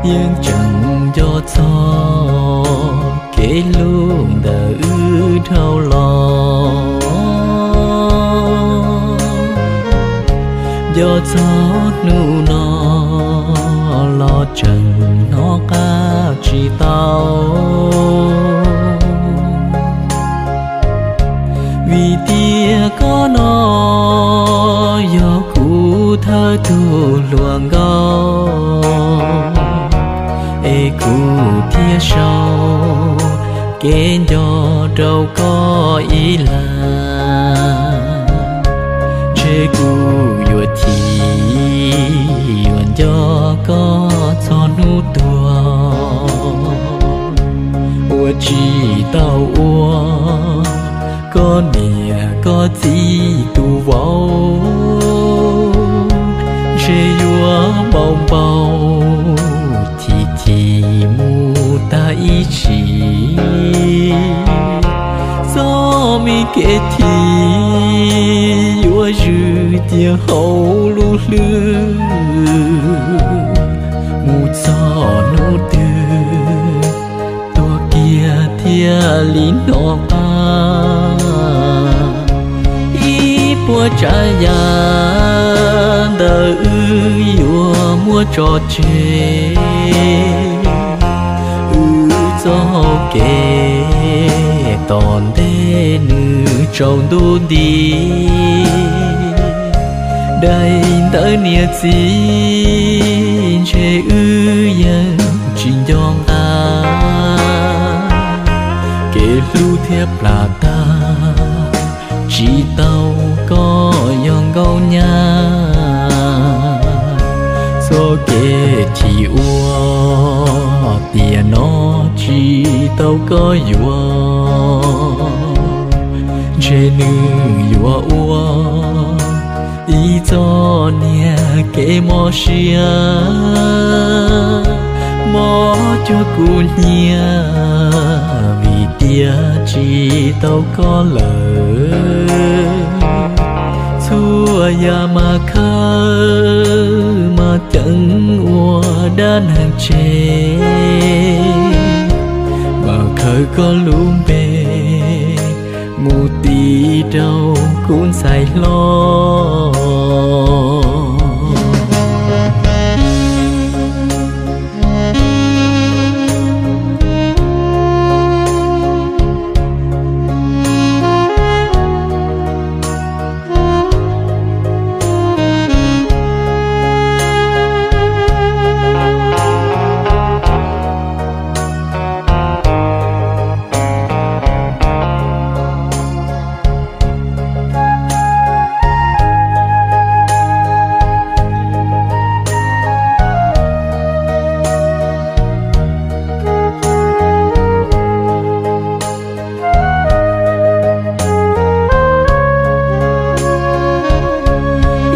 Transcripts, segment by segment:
Yeej tseem nco txog kev hlub ntawm wb dhau los. Nco txog hnub no los tseem hnov qab tsis tau, vim tias koj no yog kuv thawj tug hluas nkauj, es kuv thiaj sau kev nco rau koj ib lag. Ntshe kuv yuav chim yuav nco koj txog hnub tuag, uas tsis tau ua koj niam koj txiv tus vauv. Ntshe yuav npau npau chim chim mus tag ib sim, txoj me kev chim yuav zwm cia hauv lub hlwb. Mus txog hnub twg tuag kiag thiaj li hnov qab. Ib puas tsav yam ntawm wb yuav muab tso tseg, wb txoj hau kev tom ntej nws tsaus ntuj nti. Daim ntawv niam txiv ntshe wb yeej tsis nco nqa, kev hlub thiab plam tag tsis tau koj yog nkauj nyab. Txoj kev chim ua tiam no tsis tau koj yuav, ntshe nws yuav ua ib txoj niag kev mob siab, mob cuag kuv nyiam vim tias tsis tau koj lawm. Txhua yam mas khawb mas ceev ua dab neeg tseg, mas khawb koj lub npe mus tis rau kuv ntxhais hlob.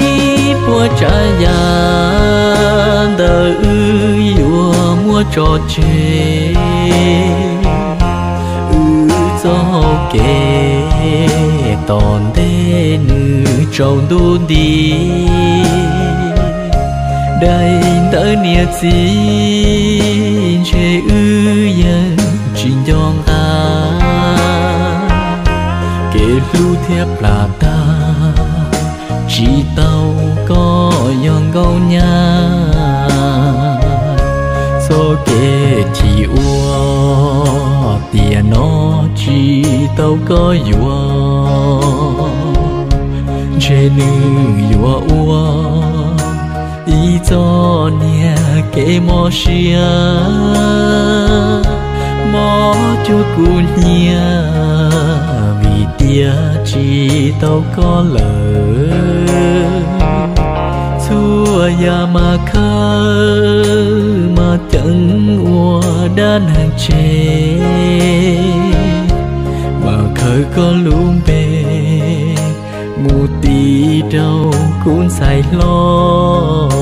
Ib puas tsav yam ntawm wb yuav muab tso tseg, wb txoj hau kev tom ntej nws tsaus ntuj nti. Daim ntawv niam txiv ntshe wb yeej tsis nco nqa, kev hlub thiab plam tag tsis tau koj yog nkauj nyab. Txoj kev chim ua tiam no tsis tau koj yuav, ntshe nws yuav ua ib txoj niag kev mob siab, mob cuag kuv nyiam vim tias tsis tau koj lawm. Txhua yam mas khawb mas ceev ua dab neeg tseg, mas khawb koj lub npe mus tis rau kuv ntxhais hlob.